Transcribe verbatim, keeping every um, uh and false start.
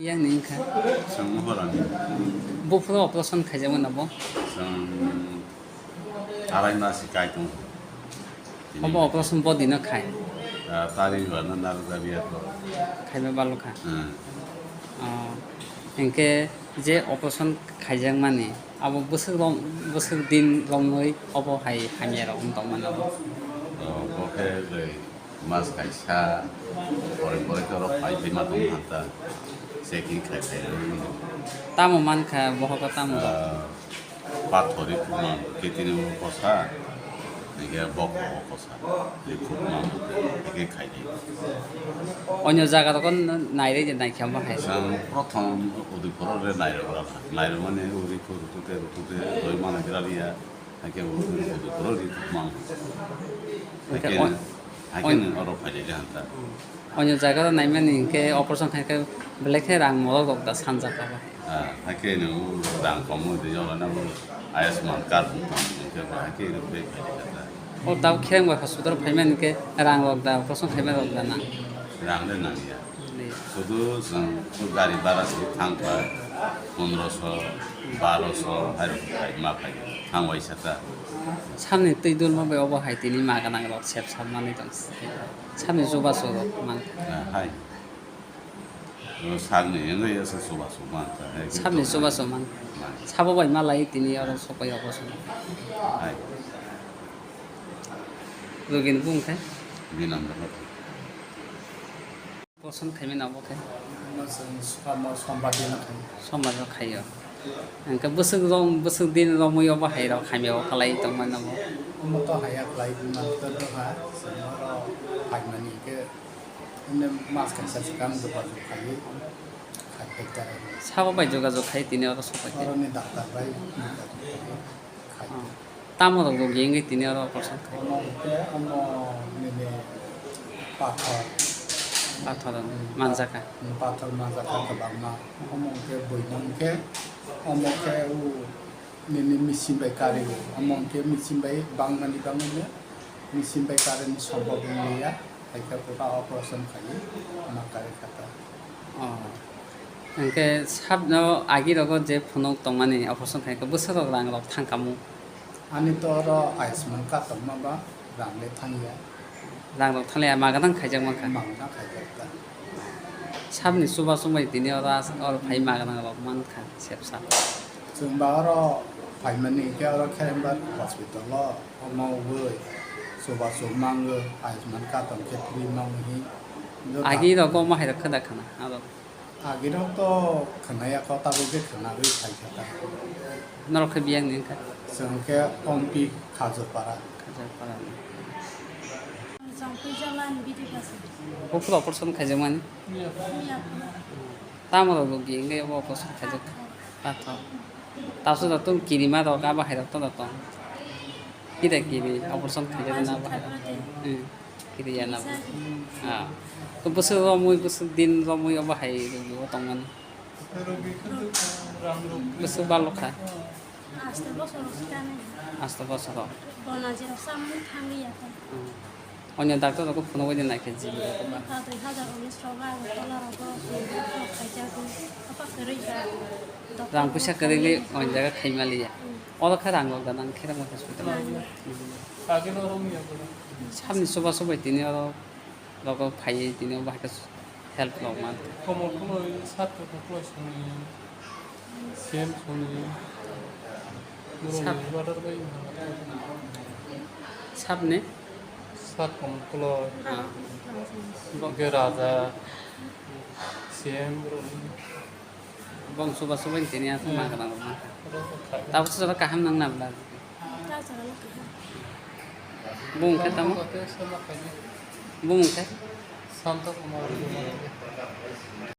Yang ni wngkha. Chwng Mohorani. Buphuru operation khaijakmani abo? Chwng arai mas kai tong. Obo operation bodino khai? Ah, tari ba na narwk jabi ako. Khaiba balukha? Hmm. Oh, hinkhe je operation khaijakmani, abo bwswk rom-, bwswk din romwi obo hai hamya rok wng tongmani abo? Oh, bo khe bai mas kaisa pore pore khe oro phai phai ma tong kha ta, checking khai khai rw. Tamo mankha bohogo tamo rok? Ah, pathori khuma khe tini o kosa, hingkhe bokro o kosa, likhukma hingkhe khai di. Onyo jaga rok nairwi de naikha bo hai. Ang prothom Udaipur o re nairok rw, nairok mani Udaipur rw tute rw tute roi mana gira liya. Haikhe bo, bo, bo, bo, ri mang. Haikhe, haikhe nwng oro phailai de hanta. Onyo jaga o naimani hinkhe operation khaikhe belai khe rang morok rok da sanjak abo hai. Ah, haikhe nwng rang komo de jora na bo Ayushman card bo tong hinkhe bo haikhe rw bai phailai kha da. O tabuk khereng bai hospital phaimani hinkhe rang rok da operation khaimani rok da nang. Rang de nang ya. Sudu chwng gari bara se thang kha, pondroso, baroso, hai rok khai ma khai thang waisa ta. Samni twi dulma bai obo hai tini ma gwnang rok sep sap manwi tong. Samni chubachu rok man. Ah, hai. O sakni wngwi asa chubachu man ta, hai. Samni chubachu man. Man. Sabo bai ma lai tini oro sopai obo se. Hai. Rugini bung khe? Binam rok. Operation khaimani abo khe? Ano chwng som-, sombar dino khaio. Sombar o khaio. Hingkhe bwswk rom-, bwswk din romwi obo hai rok hamya o khlai tongmani abo? Omo to haya khlai mani to doha, chwng oro phaimani hinkhe, himne mas kaisa swkang jogajog khaiwi khai phaikha. Sabo bai jogajog khai tini oro sopai khe? Oroni doctor bai jogajog khaiwi khai. Oh. Tamo rok bo gengwi tini oro operation khai? Omo hwnkhe omo nini pathor. Pathor manjakha? Hmm, pathor manjakha kwbangma. Omo hwnkhe buino hwnkhe, omo khe o nini machine bai karwi o. Omo hwnkhe machine bai bangmani bangwino, machine bai karwini sombok wngya. Haikhe pura operation khaiwi ma karwi kha ta. Oh. Hwnkhe sabno agi rogo je phunuk tongmani operation khaikhe bwswk rok rang rok thangkhamu? Ani to oro Ayushman card tongma ba rang le thangya. Rang rok thangya, ma gwnang khaijak mankha? Ma gwnang khaijak ta. Sabni chubachu bai tini oro as-, oro phai ma gwnang rok mankha sepsa. Chwng ba oro phaimani hinkhe oro Kherembar hospital o. Omo wngwi chubachu mangwi Ayushman card tong khe free mangwi hi. Agi rok omo hai rok khe da khana aro. Agi rok to khwnaya kho, tabuk khe khwnawi phaikha ta. Norok khe biyang ni wngkha? Chwng khe Ompi Khajurpara. Khajurpara ni. Chongpui jala ni bidi basa. Buphuru operation khaijakmani? Iya. Tamo rok bo biyang khe obo operation khaijak? Pathor. Pathor. Taso da tong kirima rok, abo hai rok to da tong. Kida kiri operation khaijak na abo hai rok. Hmm. Kiri ya na bo. Ah. To bwswk romwi, bwswk din romwi obo hai rwgwi o tongmani. Bwswk balo kha. Asto bosor rok se tanai. Asto bosor rok. Bona jero samung thangwi ya ta. Hmm. Onyo doctor rok phunugwi de naikhe jibi rok ba. Padri hajar unis rok ba, tola rok bo, rok khaijak, apa kwrwi ba. Rang puisa kwrwigwi oin jaga khaimaliya. Hmm. Oro khe rang rok da nang khe rang hospital. Hmm. Hmm. Sabni chubachu bai tini oro rogo phaiwi tini obo hai khe help rok man. Komor khuloi, sat khuloi soni, sem soni, sap- boroni water bai. Sapni? Sat komor khuloi. Ah. Hwnkhe raja, sem boroni. Bong chubachu bai tini aswk ma gwnang rok mankha. Tabuk se jora kaham nang nabla. Bung khe tamo? Bung khe?